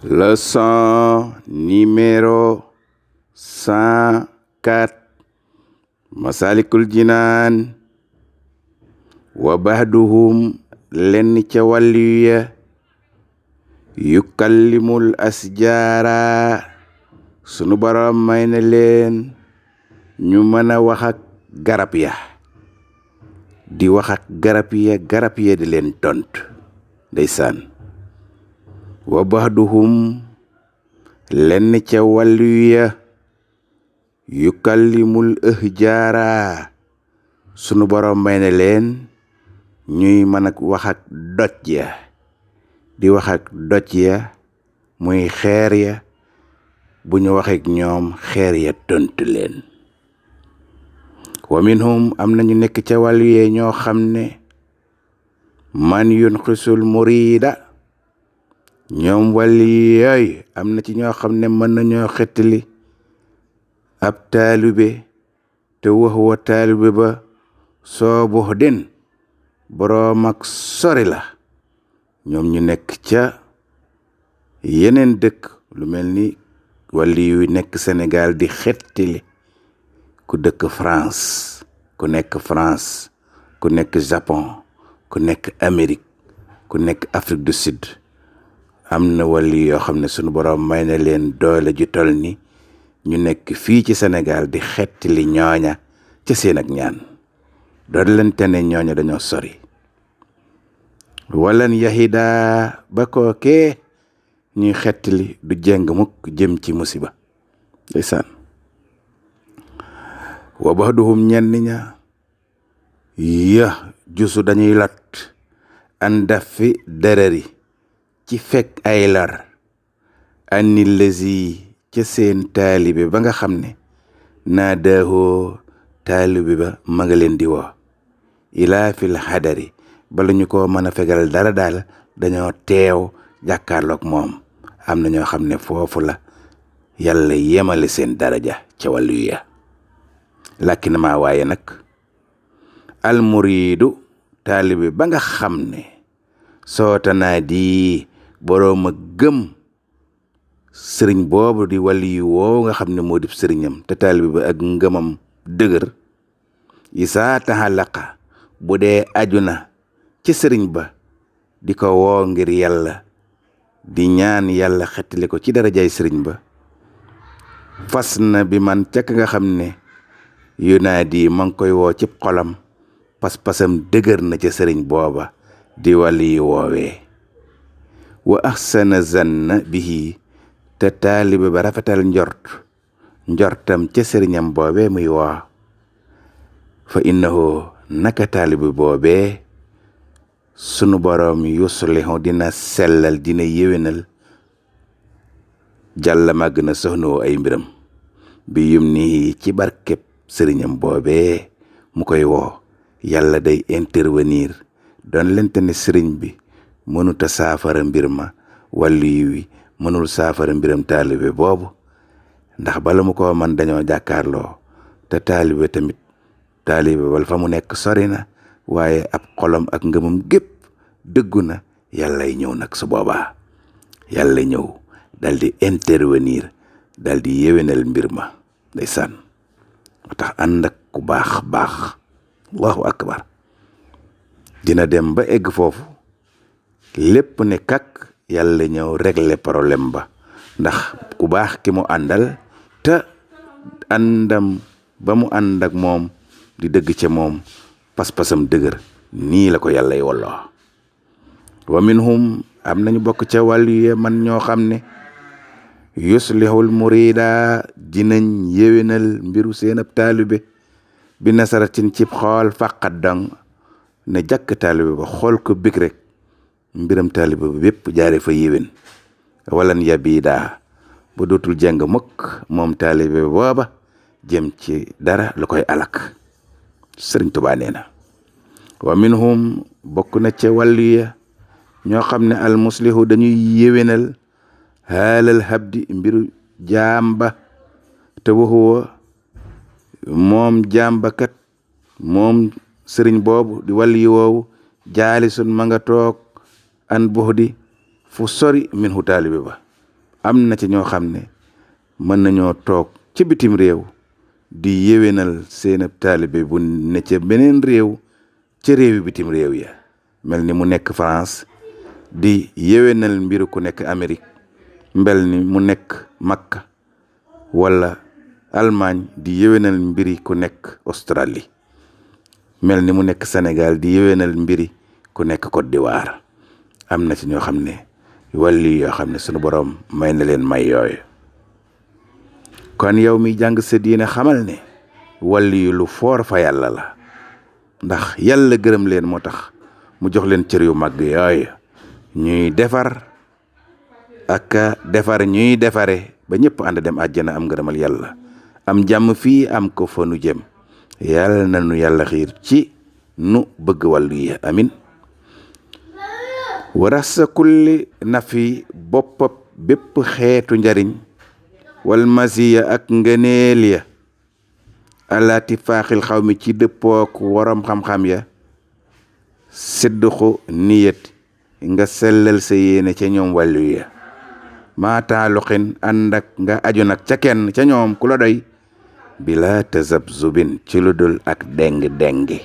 Leçon numéro 104 Masalikul Jinaan wa bahduhum lenn ca wàllu ya yukallimul asjaara sunu boroom may na leen ñu mën a wax ak garab ya di wax ak garab ya di leen tontu ndeysaan wa bahduhum lenn ca wàllu ya yukallimul ahjaara sunu boroom may na leen ñuy mën a wax ak doj ya di wax ak doj ya muy xeer ya bu ñu waxeek ñoom xeer ya tontu leen wa minhum am nañu nekk ca wàllu yee ñoo xam ne man yunqisul murida ñoom wàllu yooyu am na ci ñoo xam ne mën nañoo xettali ab taalibe te wax wa taalibe ba soo box den boroom ak sori la ñoom ñu nekk ca yeneen dëkk lu mel ni wàllu yu nekk Sénégal di xettali ku dëkk France ku nekk France ku nekk Japon ku nekk Amérique ku nekk Afrique du Sud am na wàllu yoo xam ne sunu boroom may na leen doole ju tol ni ñu nekk fii ci Sénégal di xettali ñooña ca seen ak ñaan doon leen tene ñooña dañoo sori walan yahida ba kookee ñuy xettali du jeng mukk jëm ci musiba ndeysaan wa bahduhum ñenn ña ya jusu dañuy lot an dafi darari ci fekk ay lar anni lezi ca seen taalibe ba nga xam ne naa daahoo taalibe ba ma nga leen di woo ilaa fil xadari bala ñu ko mën a fegal dara daal dañoo teew jàkkaarloog moom am na ñoo xam ne foofu la yàlla yemale seen daraja ca wàllu ya làkki na maa waaye nag almuriidu taalibe ba nga xam ne sootanaa di boroom a gëm sëriñ boobu di wàllu yu woow nga xam ne moo di sëriñam te taalibe ba ak ngëmam dëgër isaa taxalaqa bu dee aju na ci sëriñ ba di ko woo ngir yàlla di ñaan yàlla xettali ko ci darajaay sëriñ ba fas na bi man cak nga xam ne yunaadi ma ngi koy woo ci xolam pas-pasam dëgër na ca sëriñ booba di wàllu yi woowee wa ahsana zanna bihi te taalibe ba rafetal njortam ca sëriñam boobee muy woo fa innahu naka taalibe boobee sunu boroom yuslihu dina sellal dina yéwénal jàlla màgg na soxnoo ay mbiram bi yum nii ci barkeb sëriñam boobee mu koy woo yàlla day intervenir doon lente ne sëriñ bi mënuta saafara mbir ma wàllu yi mënul saafara mbiram taalibe boobu ndax bala mu ko man dañoo jàkkaarloo te taalibe tamit taalibe wala fa mu nekk sori na waaye ab xolam ak ngëmam gépp dëggu na yàllay ñëw nag su boobaa yàlla ñëw dal di intervenir dal di yéwénal mbir ma ndeysaan moo tax ànd ak ku baax allahu akbar dina dem ba egg foofu lépp ne kak yàlla ñëw régler problème ba ndax ku baax ki mu àndal te àndam ba mu ànd ak moom di dëgg ca moom pas-pasam dëgër nii la ko yàlla wolloo wa minhum am nañu bokk ca wàllu ye man ñoo xam ne yuslihul murida dinañ yéwénal mbiru seen ab taalibe bi nasaratin cib xool faqat dang ne jàkk taalibe ba xool ko bég rek mbiram taalibe ba bépp jaare fa yéwén walan yabida ba dootul jàng mukk moom taalibe booba jëm ci dara lu koy alak sëriñ Tuubaa nee na wa minhum bokk na ca wàllu ya ñoo xam ne almuslihu dañuy yéwénal xaalal habdi mbiru jàmba te waxuwa moom jàmba kat moom sëriñ boobu di wàllu yi woowu jaalisun ma nga toog an buxdi fu sori min hu taalibe ba am na ci ñoo xam ne mën nañoo toog ci bitim réew di yéwénal seen taalibe bu ne ca beneen réew ca réewi bitim réew ya mel ni mu nekk France di yéwénal mbiru ku nekk Amérique mbel ni mu nekk Makka wala Allemagne di yéwénal mbiri ku nekk Australie mel ni mu nekk Sénégal di yéwénal mbiri ku nekk Côte d'Ivoire am na ci ñoo xam ne wàlli yoo xam ne sunu borom may na leen may yooyu kon yow mi jàng sa diine xamal ne wàlli lu foor fa yàlla la ndax yàlla gërëm leen moo tax mu jox leen cër yu mag yooyu ñuy defar ak defar ñuy defare ba ñëpp ànd dem àjjana am ngërëmal yàlla am jàmm fii am ko fa nu jëm yàlla na nu yàlla xiir ci nu bëgg wàllu yi amin warasa kulli nafi boppab bépp xeetu njariñ wal masiya ak ngëneel ya alaati faaxil xaw mi ci dëppook waram xam-xam ya sidduxu niyet nga sellal sa yéene ca ñoom wàllu ya maataaluxin ànd ak nga aju nag ca kenn ca ñoom ku la doy bila tazabzubin ci lu dul ak deng-dengi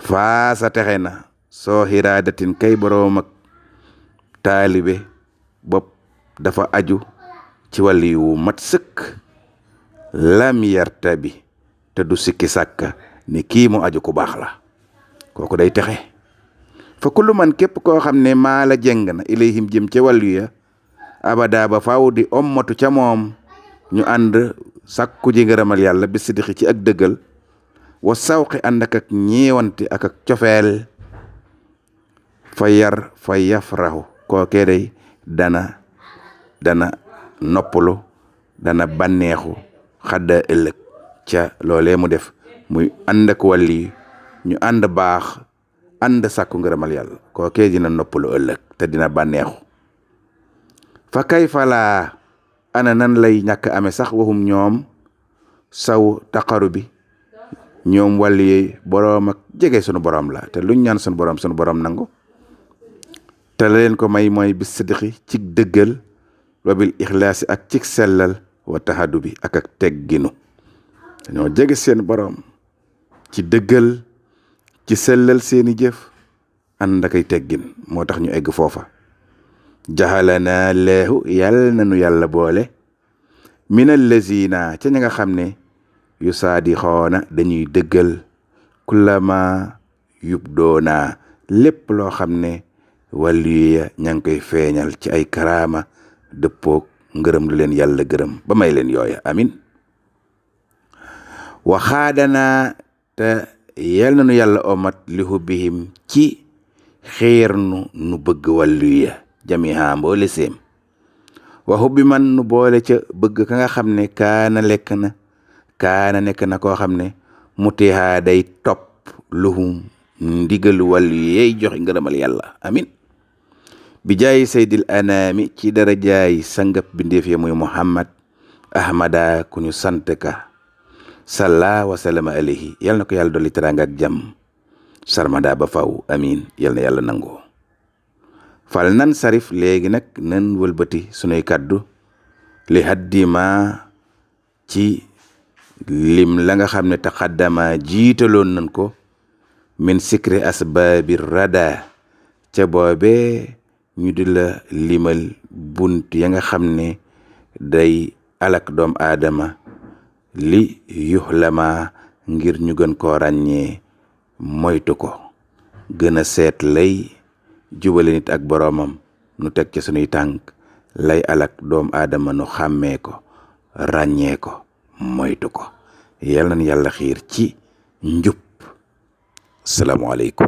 faasa texe na soo xiraadatin kay boroom ak taalibe bopp dafa aju ci wàllu yu mat sëkk lam yarta bi te du sikki sàkka ni kii mu aju ku baax la kooku day texe fa kullu man képp koo xam ne maa la jeng na ilayhim jëm ca wàllu ya abada ba faaw di ommatu ca moom ñu ànd sàkku ji ngërëmal yàlla bi sidixi ci ak dëggal wa sawqi ànd ak ñeewanti ak cofeel fa yar fa yafrahu kookee day dana noppalu dana bànneexu xadda ëllëg ca loolee mu def muy ànd ak wàlli ñu ànd baax ànd sàkku ngërëmal yàlla kookee dina noppalu ëllëg te dina bànneexu fa kay falaa ana nan lay ñàkk amee sax waxum ñoom saw taqaru bi ñoom wàlli boroom ak jege sunu borom la te luñ ñaan sunu borom nangu te la leen ko may mooy bis sidixi ci dëggal wabil ixlaasi ak ci sellal wa tahadu bi ak tegginu dañoo jege seen borom ci dëggal ci sellal seeni jëf ànd akay teggin moo tax ñu egg foofa jaxalana leexu yàlla na nu yàlla boole minal lazina ca ña nga xam ne yu saadi xoona dañuy dëggal kullama yub doona lépp loo xam ne wàllu ya ña ngi koy feeñal ci ay karaama dëppoog ngërëm lu leen yàlla gërëm ba may leen yooya amin waxaadana te yal na nu yàlla omat li hubbihim ci xiir nu bëgg wàllu ya jamiha mboole seem wa hubbi man nu boole ca bëgg ka nga xam ne kaana nekk na koo xam ne mutiha day topp luhum ndigalu wàllu yeey joxe ngërëmal yàlla amin bi jaay saydil anaami ci darajaay sangab bindeef ya muy muhammad ahmada ku ñu sant ka salla wa salama alayhi yal na ko yàlla dolli teraanga ak jàmm sarmada ba faw amin yal na yàlla nangoo fal nan sarif léegi nag nan wëlbati sunuy kàddu li haddima ci lim la nga xam ne taqaddama jiitaloon nan ko min sikri asbaabi rada ca boobe ñu di la limal bunt ya nga xam ne day alak doom aadama li yuxlama ngir ñu gën koo ràññee moytu ko gën a seet lay jubale nit ak boroomam nu teg ca sunuy tànk lay alak doom aadama nu xàmmee ko ràññee ko moytu ko yal na yàlla xiir ci njub. Assalaamu aleykum.